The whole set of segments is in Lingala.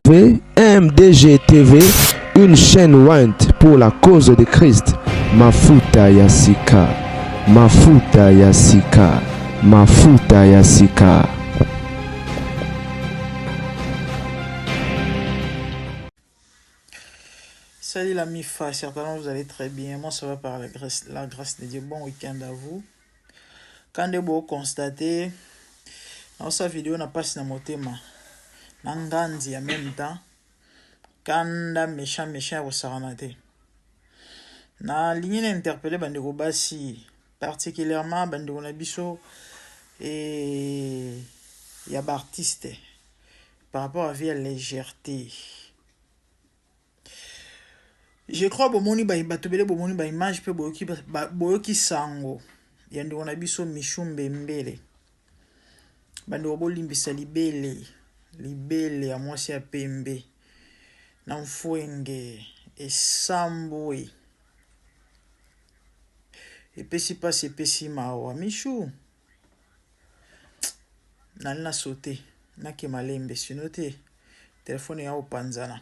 MDG TV, une chaîne ointe pour la cause de Christ. Mafuta ya sika, mafuta ya sika, mafuta ya sika. Salut la MIFA, certainement vous allez très bien. Moi ça va par la grâce de Dieu. Bon week-end à vous. Quand vous constatez, dans sa vidéo na passe na motema. Na nganzi en même temps. Kanda méchant méchant kosakana te. Na lingi na interpeller bandeko basi, particulièrement bandeko na biso et ya ba artiste par rapport à vie ya légèreté. Je crois bomoni ba bato ebele bomoni ba image mpe boyoki boyoki sango ya ndeko na biso Michou Mbembele. Bandeko bolimbisa libele libele ya mwasi ya pembe na mfwenge esambwe epesi mpasi epesi mawa Michou nali na saute nake malembe sino te telefone ya kopanzana.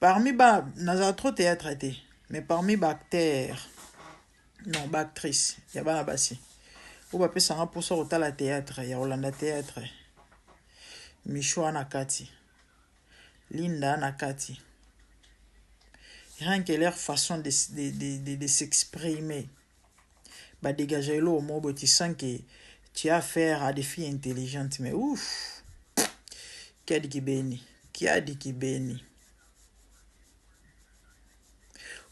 Parmi ba nazala trop théâtre te mais parmi ba acteurs non ba actrice ya bana basi oyo bapesanga mposa kotala théâtre ya kolanda théâtre Michou na kati Linda na kati rien que leur façon de s'exprimer ba dégage eloko moko boye tu sens que tu as affaire à des filles intelligentes mais ouf kiadi kibeni kiadi kibeni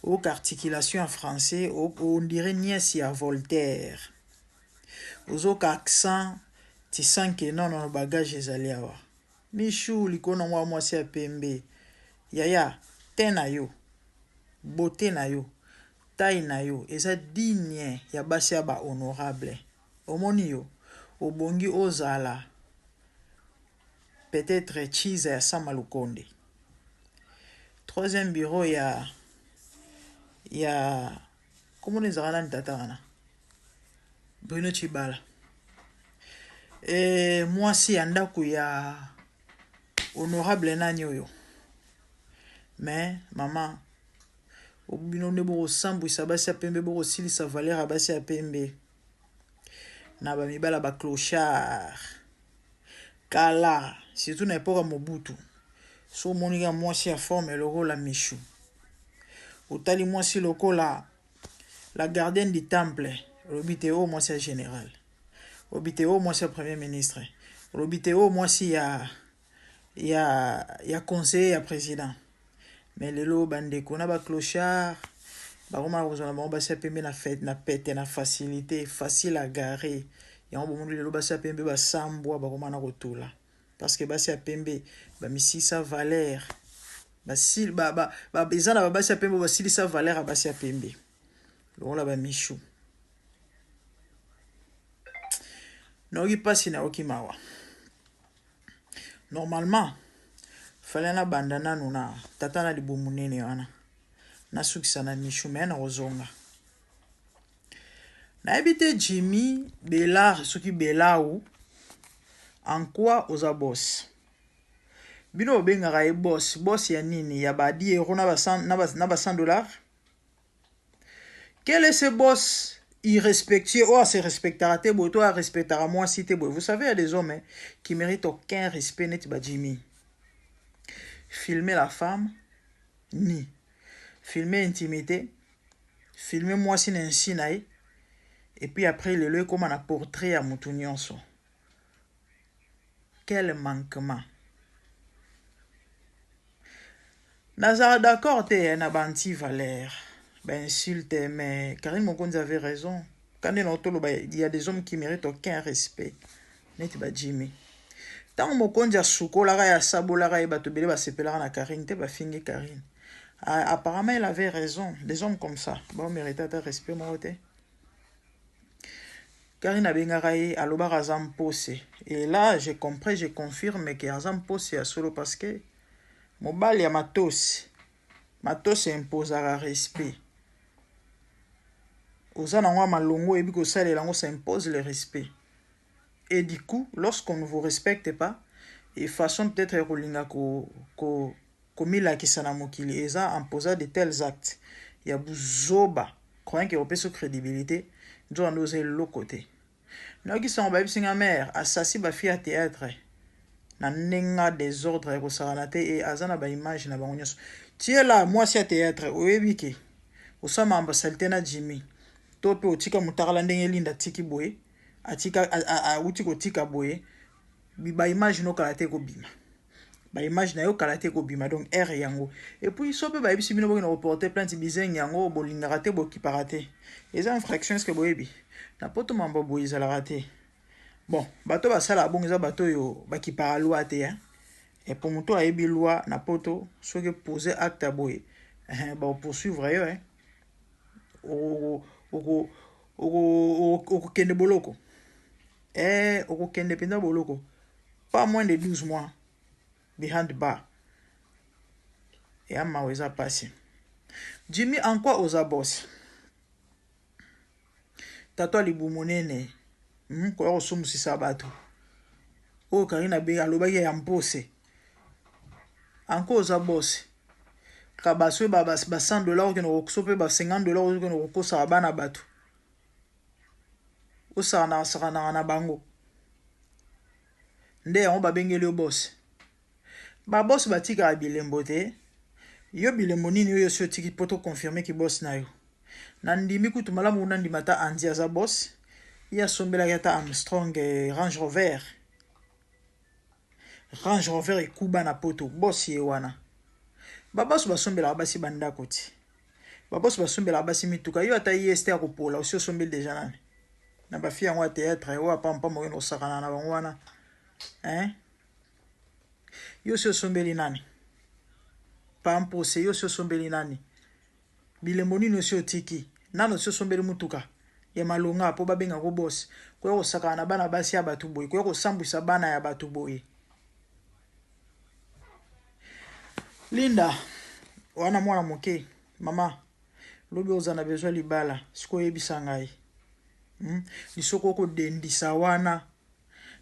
oyoka articulation ya français on dirait nièce ya Voltaire ozoka accent tu sens que non non bagage ezali awa Michou likolo na mwa mwasi ya pembe yaya te na yo beauté na yo taille na yo eza digne ya basi ya ba honorable omoni yo obongi ozala peut-être chiza ya Sama Lukonde troisième bureau ya ya komona ezalaka nani tata wana Bruno Tshibala e, mwasi ya ndako ya honorable nani oyo mais mama bino nde bokosambwisa basi ya pembe bokosilisa valeur ya basi ya pembe na bamibala ba clochard kala surtout na epoka Mobutu so omoni kaka mwasi ya forme lokola Michou otali mwasi lokola la gardienne du temple olobi te oyo mwasi ya général olobi te oyo mwasi ya premier ministre olobi te oyo mwasi ya conseiller ya président. Mais lelo bandeko na ba clochard bakoma kozwa na bango basi ya pembe na fête na pete na facilité facile à garer. Yango bomoni lelo basi ya pembe basambwa bakoma na kotula parce que basi ya pembe bamisisa valeur eza ba, ba, na babasi ya pembe basilisa valeur ya basi ya pembe lokola bamishu. Nayoki mpasi nayoki mawa. Normalement fallait nabanda nanu na tata na libumu monene wana nasukisa na Michou me na kozonga nayebi te Jimmy Belar soki Belau en quoi oza boss bino obengaka ye boss boss ya nini ya ba 10 euro na ba 100 dollars. Quel est ce boss irrespectueux oyo ase respectaka te boye to arespectaka mwasi te boye? Vous savez, il y a des hommes hein, qui méritent aucun respect neti ba Jimmy. Filmer la femme ni filmer intimité filmer mwasi na nsi na ye et puis après lelo ekóma na portrait ya motu nyonso. Quel manquement! Nazala d'accord te na ba anti-valeur ba insulte mais Karine Mokonzi avait raison. Quand na otoloba il y a des hommes qui méritent aucun respect neti ba Jimmy. Ntango mokonzi asukolaka ye asabolaka ye bato ebele basepelaka na Karine te bafingi Karine. Apparemment elle avait raison. Des hommes comme ça bamérite ata respect moko te. Karine abengaka ye alobaka aza mpose et là je comprends, je confirme ke aza mpose ya solo parce que mobali ya matosi matosi imposaka respect. Oza nango ya malongo oyebi kosalela yango, ça impose le respect. Et du coup, lorsqu'on ne vous respecte pas, Et façon peut-être ya kolinga ko, ko, komilakisa na mokili eza en posant de tels actes ya buzoba, croyant que opesi crédibilité, nzoka nde oza eloko te. Nayoki sango, bayebisi nga mare asasi bafille ya théâtre na ndenge désordre ya kosakana te, e aza na baimage na bango nyonso. Tiela mwasi ya théâtre, oyebi ke osala makambo saleté na Jimmy, to mpe otika motakala ndenge Linda atiki boye, atika awuti kotika boye, baimage no kala te ekobima, baimage na yo kala te ekobima. Donc aire yango, et puis so mpe bayebisi bino bokende koporter plainte, bizengi yango bolingaka te, bokipaka te, eza infraction. Est-ce boyebi na poto mambo boye ezalaka te? Bon, bato basalaka bongo eza bato oyo bakipaka loi te, hein? E po moto ayebi loi na poto, soki pose acte ya boye, bakopoursuivre yo, hein? Okokende boloko, okokende mpenza boloko, pas moins de 12 mois behind bar. Eya mawa, eza pasi. Jimmy, en quoi oza boss? Tato ya libumu nene, Koya kosumusisa bato oyo Karine abe alobaki ya mpose, en quoi oza boss? Ka baso ba 100 $ okende so mpe ba 50 $ okende kokosaka bana bato, osakanaka sakanaka na bango, nde yango babengeli yo boss. Baboss batikaka bilembo te. Yo bilembo nini oyo osi otiki mpo toconfirmer ki boss na yo? Nandimi kutu malamu kuna, ndima ata Andi aza boss, ye asombelaki ata Armstrong Range Rover, Range Rover ekuba na poto. Boss ye wana. Baboss basombelaka basi bandako ti, baboss basombelaka basi mituka. Yo ata ye este ya kopola, osi osombeli déjà nani na bafille yango ya théâtre oyo apampamba okende kosakana na bango wana, hein? Yo si osombeli nani pampose? Yo si osombeli nani? Bilembo nini osi otiki? Nano osi osombeli mutuka ya malonga mpo babengako boss? Koya kosakana na bana basi ya bato boye, koya kosambwisa bana ya bato boye. Linda wana mwana moke, mama, lobi oza na besoin libala. Sikoyo oyebisa ngai, Lisoko okodendisa wana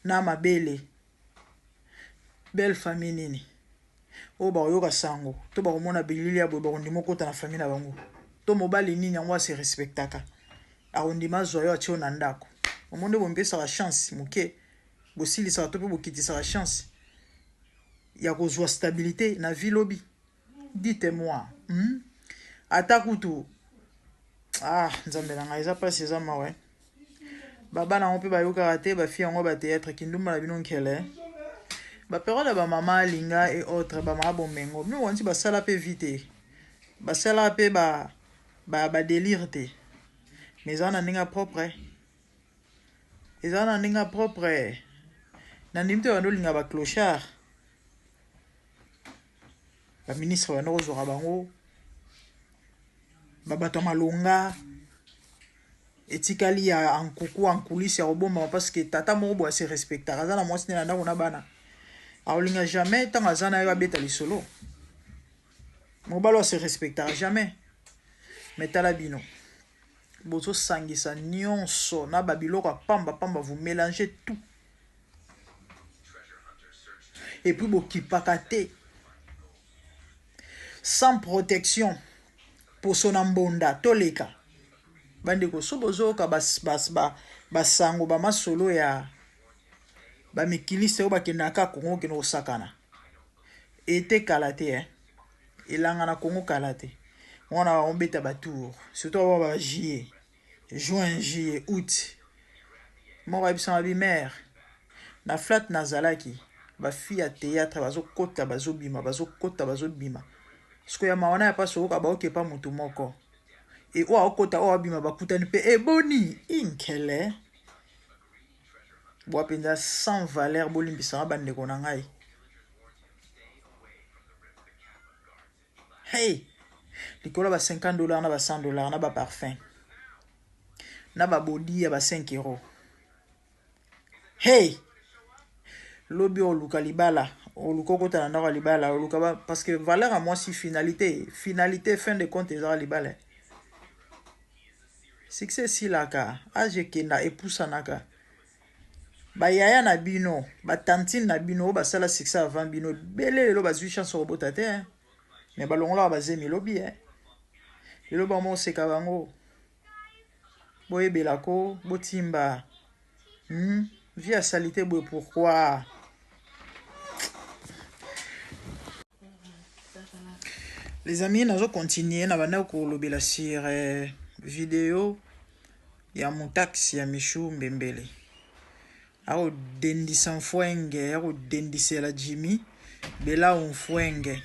na mabele, belle famille nini oyo bakoyoka sango to bakomona bilili ya boye, bakondima okota na famille na bango? To mobali nini yango ase respectaka akondima azwa yo, atie yo na ndako? Omoni nde bomipesaka chance moke, bosilisaka to mpe bokitisaka chance ya kozwa stabilité na vie lobi. Dites-moi, Ata kutu, ah, Nzambe na ngai, eza mpasi, eza mawa. Babana yango mpe bayokaka te. Bafille yango batéâtre, kindumba na bino nkele, bapériode ya bamama alinga et autres, bamama bomengo, bino wanti basala mpe vie te, basala mpe badélire te, mais ezala na ndenge propre, ezala na ndenge propre. Na ndimi te bando olinga baclochard, baministre bando kozwaka bango, babato ya malonga etikali ya ankuku ankulisi ya kobombama, parce que tata moko boye ase respectaka, aza na mwasi nde na ndako na bana, akolinga jamais ntango aza na yo abeta lisolo. Mobali oyo ase respectaka jamais. Mais tala bino, bozosangisa nyonso na babiloko ya pamba pamba, vous mélangez tout et puis bokipaka te, sans protection, poso na mbonda toleka. Bandeko, so bozoyoka basango bamasolo ya bamikiliste oyo bakendaka Kongo, okende kosakana ete kala te, eh? Elanga na Kongo kala te wana baobeta batour, surtout bao ba juillet, juin, juillet, août. Moko ayebisanga bi mare na flat nazalaki, bafille ya théâtre bazokota, bazobima, bazokota, bazobima. Sikoyo ya mawa na ya mpasi, oyoka baokepa motu moko e oyo aokota, oyo abima, bakutani mpe eboni inkele bwa mpenza sans valeur. Bolimbisanga, bandeko na ngai. Hey, likolo ya ba 50 $ na ba 100 $ na baparfum na babodi ya ba 5 €. Hey, lobi oluka libala, oluka okota na ndako ya libala, oluka ba, parce que valeur ya mwasi, finalité, finalité, fin de compte ezaka libala. Succès esilaka, age ekenda, epusanaka. Ba yaya na bino, ba tantine na bino oyo basala succès avant bino ebele lelo bazwi chance ya kobota te hein. Mais balongolaka bazemi lobi hein. Lelo bango oseka bango. Boyebela ko, botimba. Vie ya salite boye pourquoi? Les amis, nazo continuer na banda kolobela sur video ya mutax ya Michou Mbembele. Akodendisa mfwenge, akodendisela Jimmy Belau mfwenge.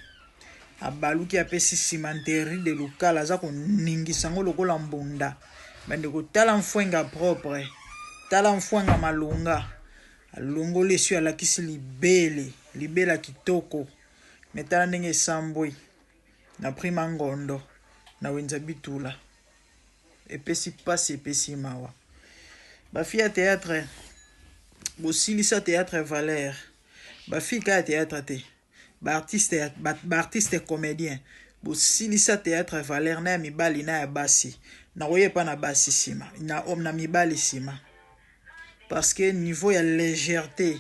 Abaluki apesi cimenterie de Lukala, aza koningisa yango lokola mbunda. Bandeko, tala mfwenga propre, tala mfwenga malonga. Alongoli esi alakisi libele, libela kitoko. Mais tala ndenge esambwi na prima ngondo na wenza bitula. Epesi pasi, epesi mawa. Ba fille ya théâtre, bosilisa théâtre valeur. Ba fille ka ya théâtre te. Ba artiste ya, ba, ba artiste comédien. Bosilisa théâtre valeur na ya mibali na ya basi. Na koyepa na basi sima, na homme na mibali sima. Parce que niveau ya légèreté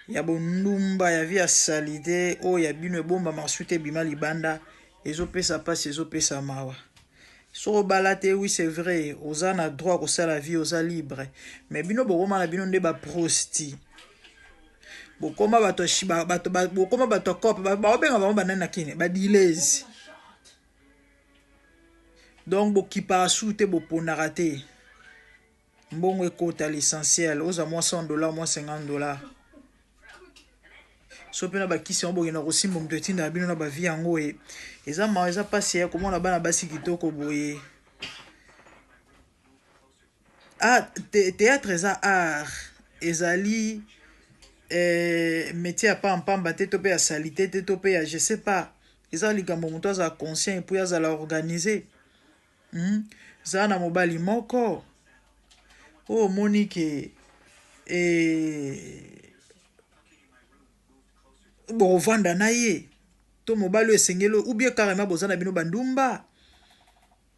ya bondumba ya vie ya salite oyo ya bino ebomba marsu te bima libanda ezopesa pasi, ezopesa mawa. Soki obala te, oui c'est vrai, oza na droit kosala vie, oza libre. Mais bino bokoma na bino nde ba prosti. Bokoma bato ya shi-, ba, bato, ba, bokoma bato ya cope, ba, baobenga bango banani na kini, ba dealers. Donc bokipaka su te, boponaka te. Mbongo ekota l'essentiel, oza mwa cent dollars, mwa cinquante dollars. So pe na bakisi yango bokenda kosimba moto etindaka bino na ba vie yango e. Eza mawa, eza pasi ya komona bana basi kitoko boye. Ah, théâtre eza art, ezali métier ya pampamba te, to pe ya salité te, to pe ya je sais pas. Eza likambo moto azala conscient et puis azala organisé. Za na mobali moko oyo omoni ke, bokovanda na ye to mobali oyo esengeli ou bien carrément boza na bino bandumba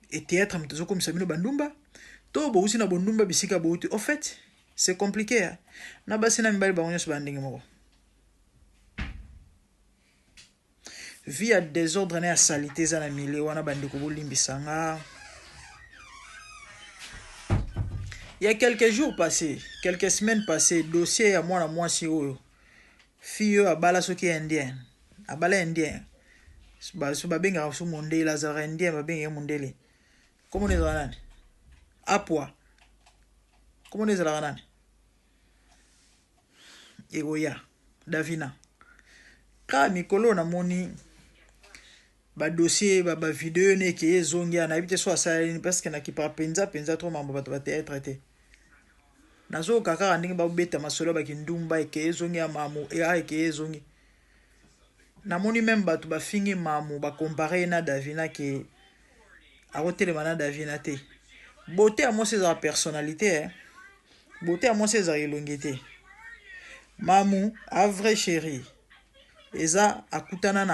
et théâtre moto ezokomisa bino bandumba to bouti na bondumba bisika bouti. Au fait c'est compliqué hein? Na basi na mibali bango nyonso ba ndenge moko. Vie ya désordre na ya salité eza na milieu wana bandeko bolimbisa nga. Il y a quelques jours passés, quelques semaines passées, dossier ya mwana mwasi oyo. Fille oyo abala soki indien. Abala indien. Ba, so babengaka so mondele, azalaka indien, babengaka mondele. Comment ezalaka nani? Apwa. Comment ezalaka nani? Ekoya. Davina. Ka mikolo namoni ba dossier, ba vidéo ne ke ezongi ya, nayebi te so asala nini, parce que nakipa penza, penza trop mambo bato ba théâtre te. Nazoyoka kaka ndenge babeta masolo ya bakindumba, eke ezongi ya mamu, e, a, eke ezongi. Namoni même bato bafingi mamu, ba comparer ye na Davina ke akotelema na Davina te. Beauté ya mwasi ezalaka personnalité, hein. Beauté ya mwasi ezalaka elongi te. Mamu, a vrai chéri, eza akutana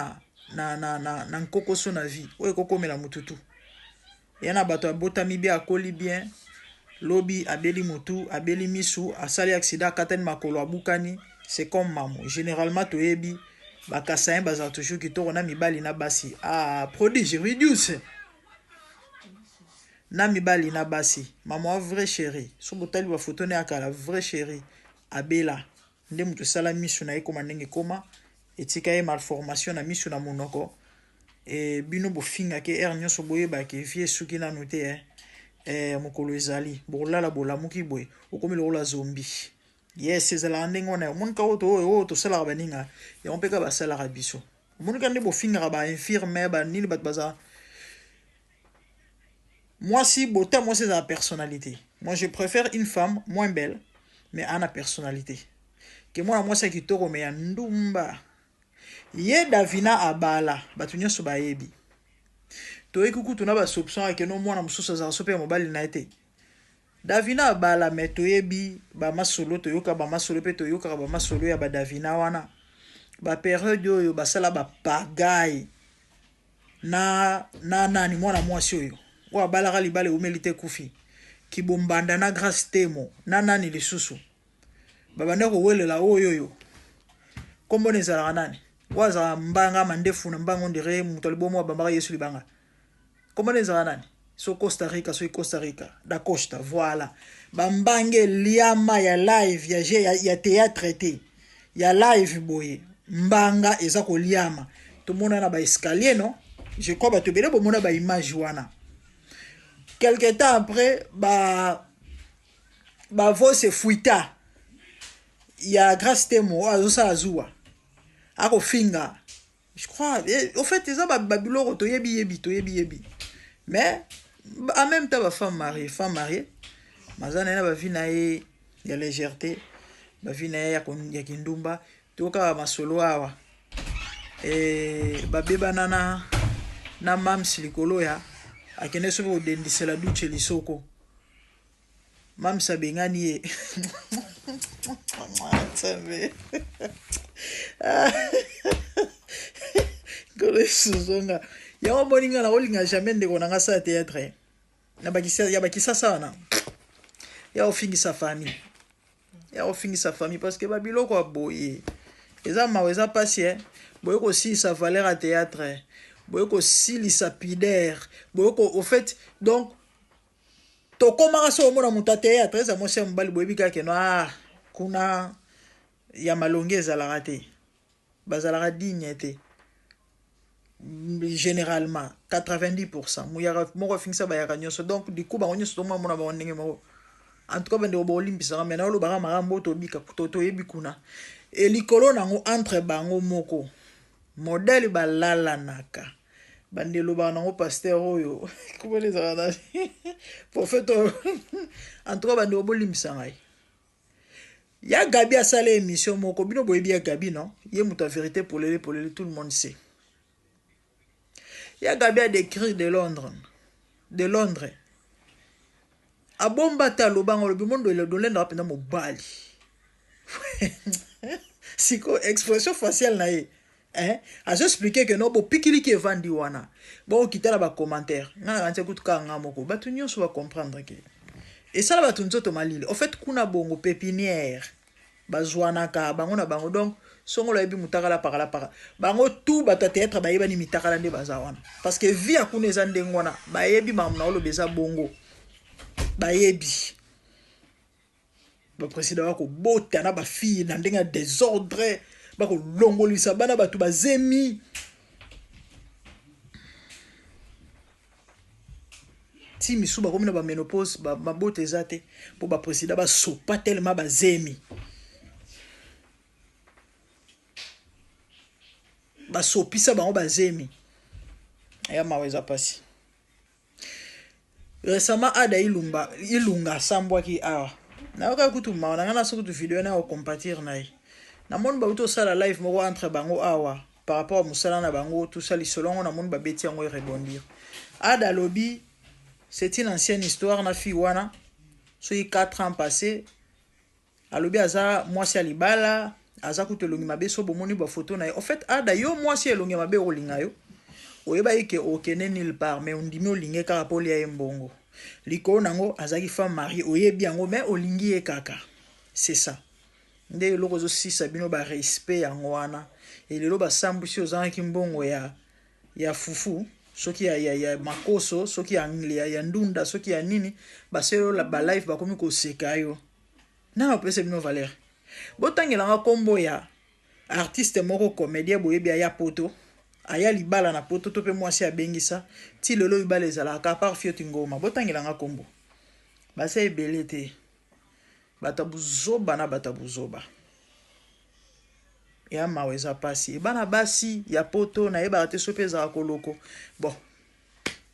na nkokoso na vie, oyo ekokomela mututu. Ya na bato abotami bien, akoli bien, lobi abeli mutu, abeli misu, asali accident, akatani makolo, abukani, c'est comme mamu. Généralement toyebi ba Kasaïen bazala toujours kitoko na mibali na basi. Ah, prodige, reduce. Na mibali na basi. Mamu a vrai chéri. So botali ba photo ne akala vrai chéri. Abela nde mutu sala misu na ekoma ndenge koma etika ye malformation na misu na monoko. E bino bofinga ke er nyonso boyeba ke vie suki nanu te, hein. Mokolo ezali bolala bolamuki boye okomi lokola zombie. Yes, ezalaka ndenge wana. Omonika oyo to oyo, oyo tosalaka baninga, yango mpe kaka basalaka biso. Omonika nde bofingaka ba infirme, ba nini, bato baza mwasi, bota mwasi ezala personnalité. Moi je préfère une femme moins belle mais ana personnalité ke mwana mwasi ya kitoko mais ya ndumba. Ye Davina abala, bato nyonso bayebi. Toyeki kutu na ba soupçon ya ke no mwana mosusu azalaka so mpe ya mobali na ye te. Davina abala, mais toyebi ba masolo, toyoka ba masolo mpe toyokaka ba masolo ya ba Davina wana. Ba période oyo basala ba pagaille na nani mwana mwasi oyo oyo abalaka libala eumeli te kufi. Kibombanda na Grâce Temo na nani lisusu. Babanda kowelela oyo oyo. Kombo na ezalaka nani? Oyo azalaka mbanga mandefu na mbanga on dirait moto ya libomo abambaka Yesu libanga. Kombo na ezalaka nani? So Costa Rica, soki Costa Rica, da Costa, voilà. Bambange eliama ya live ya, ya, ya théâtre te. Ya live boye. Mbanga eza koliama. Tomona na ba escalier non? Je crois bato ebele bomona ba image wana. Quelque temps après ba ba voice fuita ya Grace Temo azosala zuwa. Akofinga. Je crois eh, au fait eza ba biloko toyebi yebi toyebi yebi. Mais en même temps ba femme mariée, femme mariée maza na ye na ba vie na ye ya légèreté, ba vie na ye ya, ya kindumba, tokaka masolo awa. Eh, babebana na na mams likolo ya akende soki kodendisela duche lisoko. Mams abengani ye. Nzambe. Nkolo Yesu zonga. Yango omoni nga nakolinga jamais ndeko na nga asala théâtre. Na bakisa ya bakisasa wana. Ya ofingisa famille. Ya ofingisa famille parce que ba biloko ya boye. Eza mawa eza pasi eh. Boye kosilisa valeur ya théâtre. Boye kosilisa pudeur. Boye ko au fait donc tokomaka soki omona moto ya théâtre eza mwasi ya mobali boyebi kaka keno ah kuna ya malongi ezalaka te bazalaka digne te généralement 90% muyaka moko afingisa bayaka nyonso donc du coup bango nyonso tomamona bango ndenge moko. En tout cas bandeko bolimbisaka me naolobaka makambo tobika toyebi kuna e likolo nango entre bango moko modèle balalanaka bande elobaka nango pasteur oyo komona ezalaka na prophète oyo. En tout cas bandeko bolimbisa ngai. Ya Gabi asala émission moko bino boyebi ya Gabi non? Ye moto ya vérité polele polele, tout le monde sait. Ya Gabi a décrit de Londres, de Londres. Abomba te alobango alobi mondo dolendaka mpenza mobali. Siko expression faciale na ye hein? Azo expliquer que non bopikiliki evandi wana. Bon okita na ba commentaire. Nga na kanisa kutu kaka nga moko. Bato nyonso ba comprendre que esala bato nzoto malili. En fait kuna bongo pépinière bazwanaka bango na bango donc songolo ayebi mutakala pakala paka. Bango tout bato ya théâtre bayebani mitakala nde baza wana. Parce que vie ya kuna eza ndenge wana. Bayebi makambo na oloba eza bongo. Bayebi. Ba président bakobota na ba fille na ndenge ya désordre, bakolongolisa bana bato bazemi. Ti misu bakomi na ba ménopause, ba mabota eza te po ba président basopa tellement bazemi. Basopisa bango bazemi. Ya mawa eza pasi. Récemment Ada Ilumba Ilunga asambwaki awa. Nayoka kutu mawa na nga na soki video na compatir na ye. Namoni bauti osala live moko entre bango awa par rapport à mosala na bango tout ça lisolo yango namoni babeti yango rebondir. Ada alobi c'est une ancienne histoire na fille wana soki 4 ans passé alobi aza mwasi ya libala aza kutu elongi mabe so bomoni ba photo na ye. En fait Ada yo mwasi elongi mabe olinga yo oyebaki ke okende nulle part mais ondimi olingi kaka po olia ye mbongo. Likolo nango azalaki femme mariée oyebi yango mais olingi ye kaka. C'est ça. Nde eloko ezosisa bino ba respect yango wana. Elelo basambwisi ozangaki mbongo ya ya fufu soki ya, ya, ya makoso soki ya, ya, ya ndunda soki ya nini baselo ba live bakomi koseka yo. Na opesa bino valeur. Botangelanga kombo ya artiste moko comédien boyebi aya poto aya libala na poto to pe mwasi abengisa ti lelo libala ezalaka à part Fioti Ngoma. Botangelanga kombo. Baza ebele te. Bato buzoba na bato buzoba. Ya mawa eza pasi. Bana basi ya poto nayebaka te soki ezalaka koloko. Bon.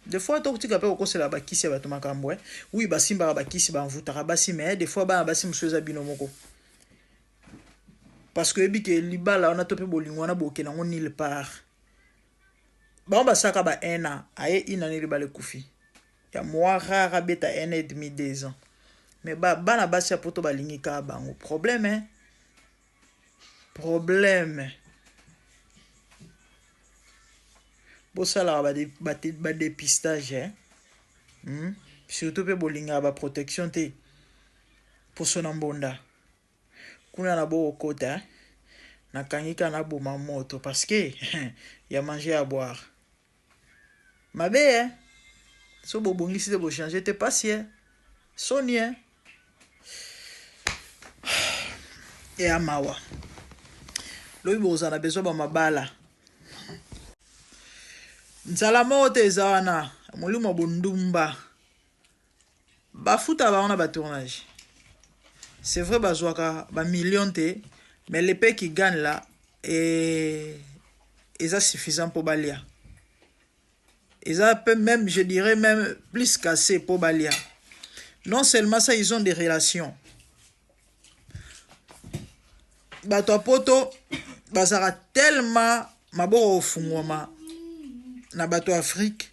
Des fois tokotika pe kokosela bakisi ya bato makambo eh. Oui basimbaka bakisi bamvutaka basi mais des fois bana basi mosusu eza bino moko. Parce que yebi ke libala wana to pe bolingo wana bokende yango nulle part. Bango basaka ba 1 an, aye une année libala ekufi. Ya moi rare abeta 1 an et demi 2 ans. Mais ba bana basi ya poto balingi kaka bango. Problème hein. Problème. Bosalaka ba dépistage hein. Surtout pe bolingaka ba protection te. Poso na mbonda. Kuna na bo kokota eh. Nakangi kaka naboma moto parce que ya manger ya boire. Mabe eh. So bobongisi te bo changer te pasi eh. Soni eh. Ya mawa. Lobi bokozala na besoin ba mabala. Nzala moko te eza wana molimo ya bondumba. Bafuta bango na ba tournage. C'est vrai bazwaka ba millions te mais le peu qui gagne là et eza suffisant mpo balia. Eza pe même je dirais même plus cassé mpo balia. Non seulement ça ils ont des relations. Bato ya poto bazalaka tellement maboko kofungwama na bato ya Afrique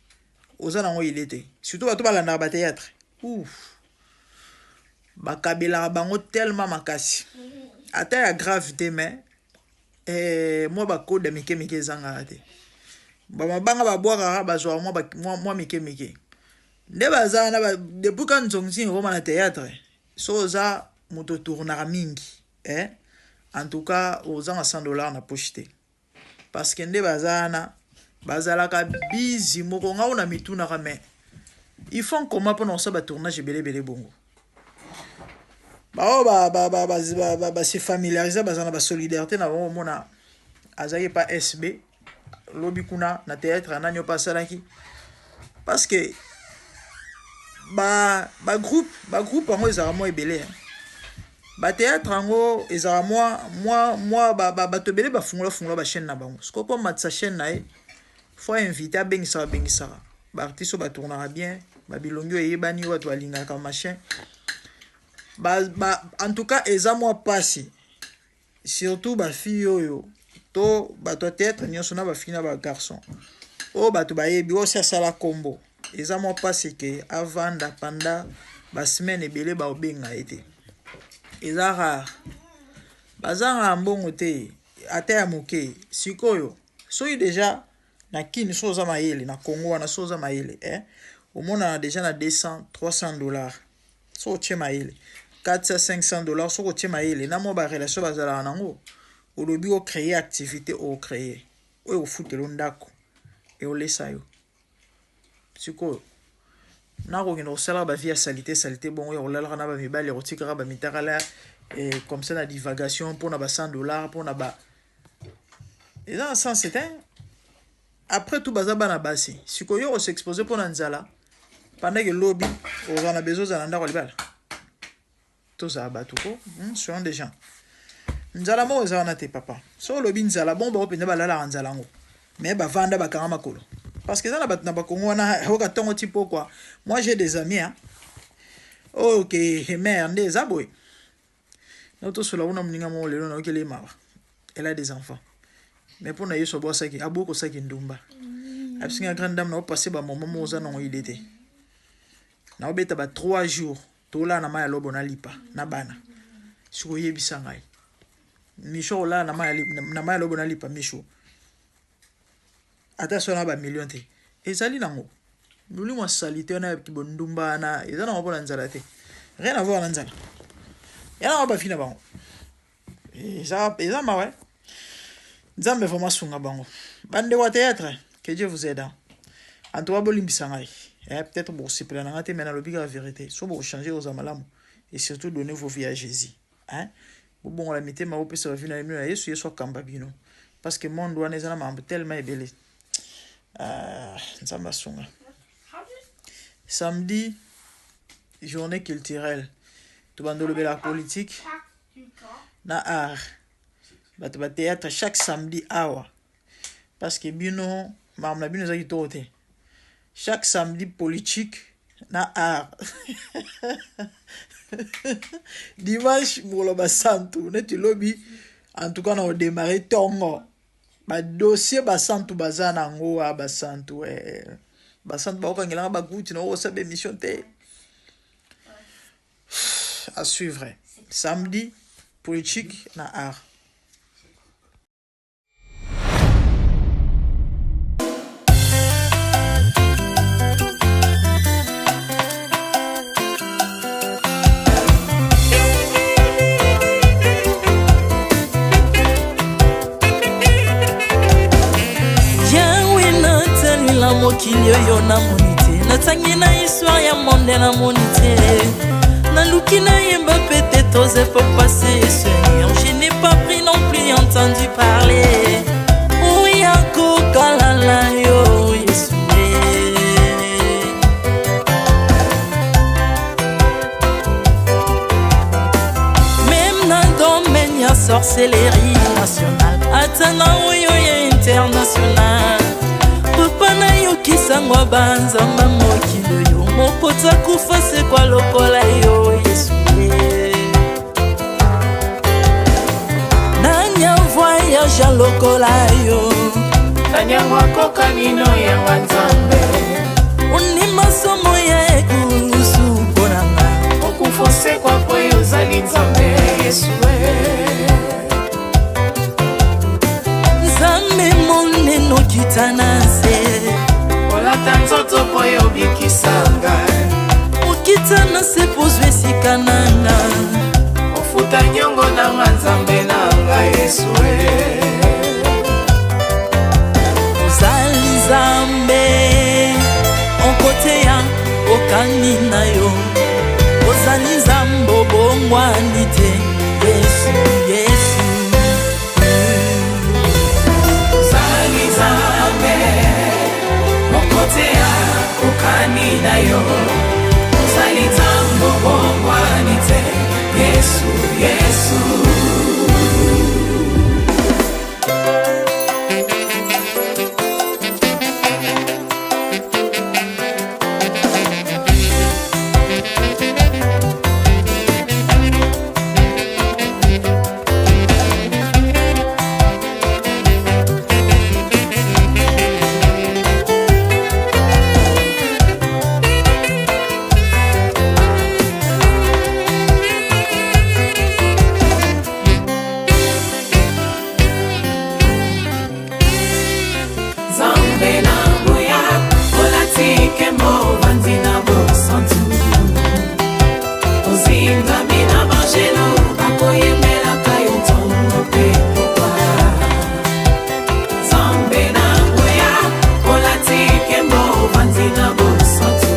oza nango idee te surtout bato balandaka ba théâtre ouf bakabelaka bango tellement makasi ata ya grave te mais eh, mwa bakoda mike mike ezangaka te bamabanga babwakaka bazwaka mwa, mwa mike mike nde baza wana depuis ka nzongzing ekoma na théâtre so oza moto otournaka mingi eh? En tout cas ozanga 100 dollars na poche te parce que nde baza wana bazalaka busy moko nga ona mitunaka mais ils font comment mpona kosala batournage ebele ebele bongo baoyo base familiarise baza na basolidarité na bango omona azalaki epa sb lobi kuna na théâtre ya nani oyo mpe asalaki parce que ba ba groupe ba groupe yango ezalaka mwa ebele ba théâtre yango ezalaka mwa mwa mwa bato ebele bafungola fungola ba chaîne na bango sikoyo mpo amatisa chaîne na ye fo invité abengisaka bengisaka baartiste oyo batournaka bien babilongi oyo eyebani oyo bato balingaka machin ba, ba, en tout cas eza mwa mpasi Surtout ba fille oyo to bato ya theatre nyonso na ba fille na ba garçon oyo bato bayebi oyo si asala kombo eza mwa mpasi ke avanda panda ba semaine ebele baobenga ye te eza rare bazangaka mbongo te ata ya moke sikoyo soki deja na kin so oza mayele na congo wana so oza mayele eh? omonana deja na 200 300 dollars soki otie mayele 400 500 dollars soki otie mayele na mwa barelation bazalaka nango olobi ocreye activité ocreye oyo ekofutela ndako eolesa yo sikoyo nakokende kosalaka bavie ya salite salite bongo ya kolalaka na bamibali ya kotikaka bamitakala eh, comme ça na divagation mpona ba 100 dollars mpona ba eza na sens te. Après tout baza bana basi sikoyo yo oko s'exposer pona nzala pendant que lobi okozala na besoin ozala na ndako ya libala tozala bato ko soyons des gens nzala moko eza wana te papa so olobi nzala bongo bango mpenza balalaka nzala yango mais bavanda bakanga makolo parce que eza na bato na bakongo wana oyoka ntongo ti pokwa moi j'ai des amis hein oyo ke mare nde eza boye Na tosola kuna moninga moko lelo nayokeli ye mawa. Elle a des enfants. Mais mpo na Yesu abwasaki, aboyi kosaki ndumba. Ayebisi nga grande dame na opase ba moment moko oza nango idée te. Na obeta ba 3 jours tolala na mai ya lobo na lipa na bana. Sikoyo oyebisa ngai. Micho olala na mai ya lobo na lipa Micho. Ata soki na ba million te. Ezali nango. Molimo ya salite wana ya kibondumba wana eza nango mpona nzala te. Rien à voir na nzala. Ya nango bafi na bango. Eza eza mawa. Nzambe vraiment asunga bango. Bandeko ya théâtre, que Dieu vous aide. En tout cas bolimbisa ngai. Eh, peut-être bokosepela na ngai te mais nalobi kaka vérité. So bokochanger oza malamu et surtout donnez vos vies à Jésus. Hein? Bobongola mitema bopesa ba vie na bino na Yesu, Yesu akamba bino. Parce que monde wana eza na makambo tellement ebele. Ah, Nzambe asunga. Samedi, journée culturelle. Tobanda olobela politique na art. Bato ba théâtre chaque samedi awa. Parce que bino makambo na bino eza kitoko te. Chaque samedi politique na art. Dimanche mokolo basantu neti lobi en tout cas na odémarrer tongo. Ba dossier basantu baza nango a basantu eh. Basantu bakokangelanga baguti na okosala émission te. À suivre. Samedi politique na art. Na mokili oyo namoni te, natangi na histoire ya monde namoni te, naluki nayemba peut-être aux époques passées. Seigneur, je n'ai pas pris non plus entendu parler oya kokalala yo Yesu. Même na domaine ya sorcellerie nationale, ata na oyo ya international, papa nayokisango banzamba mokili oyo moko takufa sekwa lokola yo Yesu. Nani avoyage lokola yo? Nani yango akokani no yanga Nzambe? Ondima somo ya ekulusu mpo na nga. Okufa osekwa po yo ozali Nzambe Yesu. Nzambe monene okita na nse, olata nzoto po yo obikisa ngai. Okita na se pozwa esika na nga. Ofuta nyongo na nga Nzambe na ngai Yesu. Ozali Nzambe okoteya okani na yo, ozali Nzambe obongwani te Yesu, Yesu. Ozali Nzambe okoteya okani na yo, ozali Nzambe obongwani te Yesu, Yesu. Nzambe na nguya olati nkembo, ovandi na bosantu, ozingami na banjelu bakoyembelaka yo ntongo mpe pokwa. Nzambe na nguya olati nkembo, ovandi na bosantu,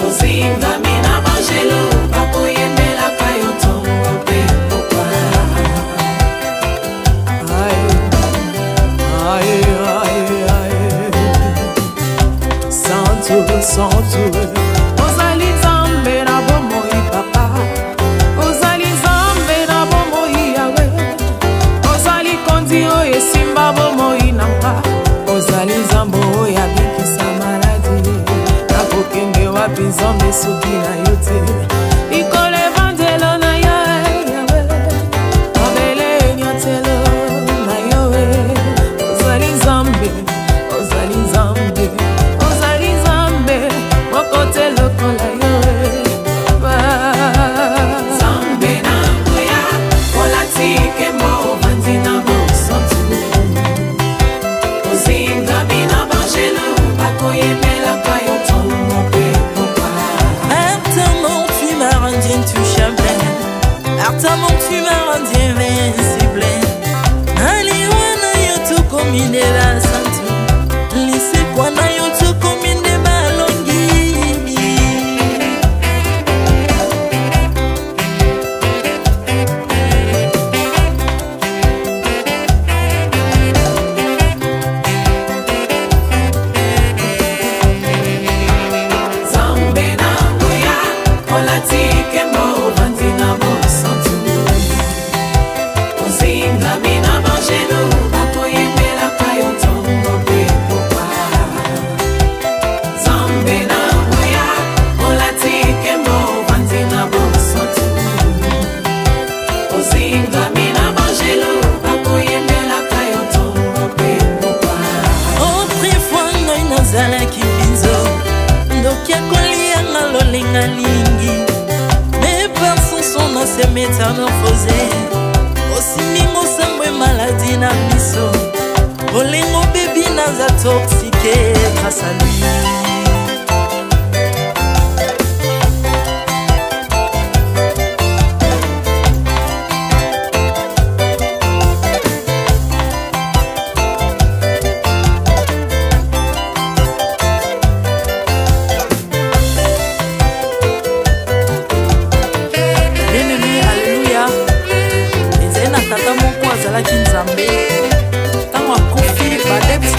ozingami na banjelu bakoyembelaka yo ntongo mpe pokwa. Aïe, aïe, aïe, aïe. Santu, santu. Ozali Nzambe na bomoi papa, ozali Nzambe na bomoi yawe, ozali kondi oyo esimba bomoi na nga, ozali Nzambe oyo abikisa maladi. Nakokende wapi Nzambe soki na yo te? Likolo evandelo na yo yawe, mabele enyatelo na yo. Ozali Nzambe, ozali Nzambe, ozali Nzambe moko te lokola yo. Nzambe na nguya olati nkembo, ovandi na bosantu, ozingami na banjelu bakoyembelaka yo ntongo mpe pokwa. Par ta mort, tu m'as rendu intouchable. Par ta mort, tu m'as rendu invincible. Naliwa na yo tokomi nde basantu, lisekwa na yo tokomi nde balongi. Nzambe na nguya olati nkembo, ovandi na bosantu, ozingami na banjelu bakoyembelaka yo ntongo mpe pokwa. Nzambe na nguya olati nkembo, ovandi na bosantu, ozingami na banjelu bakoyembelaka yo ntongo mpe pokwa. Autrefois ngai nazalaki mbinzo, ndoki akolianga lolenga lingi, mais par son son na se métamorphosé, osimbi mosambo maladi na miso, bolingo bebi naza toxique grâce à lui.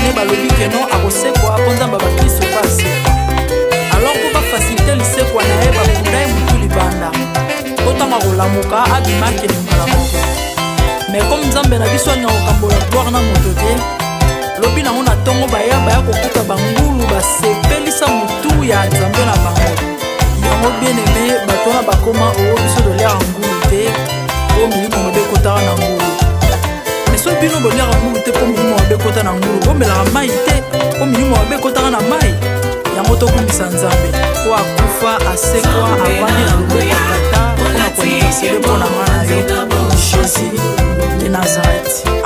ne balobi ke non akosekwa mpo Nzambe ya bakristo mpe asekwa. Alors mpo bafacilite lisekwa na ye, bakunda ye motu libanda mpo ntango akolamuka abima akende mbala moko. Mais comme Nzambe na biso alinga kokambola gloire na moto te, lobi nango na ntongo baya baya kokuta bangulu basepelisa motu ya Nzambe na bango. Yango bien aime, bato wana bakoma oo biso toliaka ngulu te mpo milimo mabe ekotaka na ngulu. Mais soki bino boliaka ngulu te mpo milimo mabe ekota na ngulu, bomelaka mai te mpo milimo mabe ekotaka na mai. Yango tokumbisa Nzambe mpo akufa, asekwa, avandi na loboko ya Tata mpona kointercede mpo na nga na yo. Jésus de Nazareth.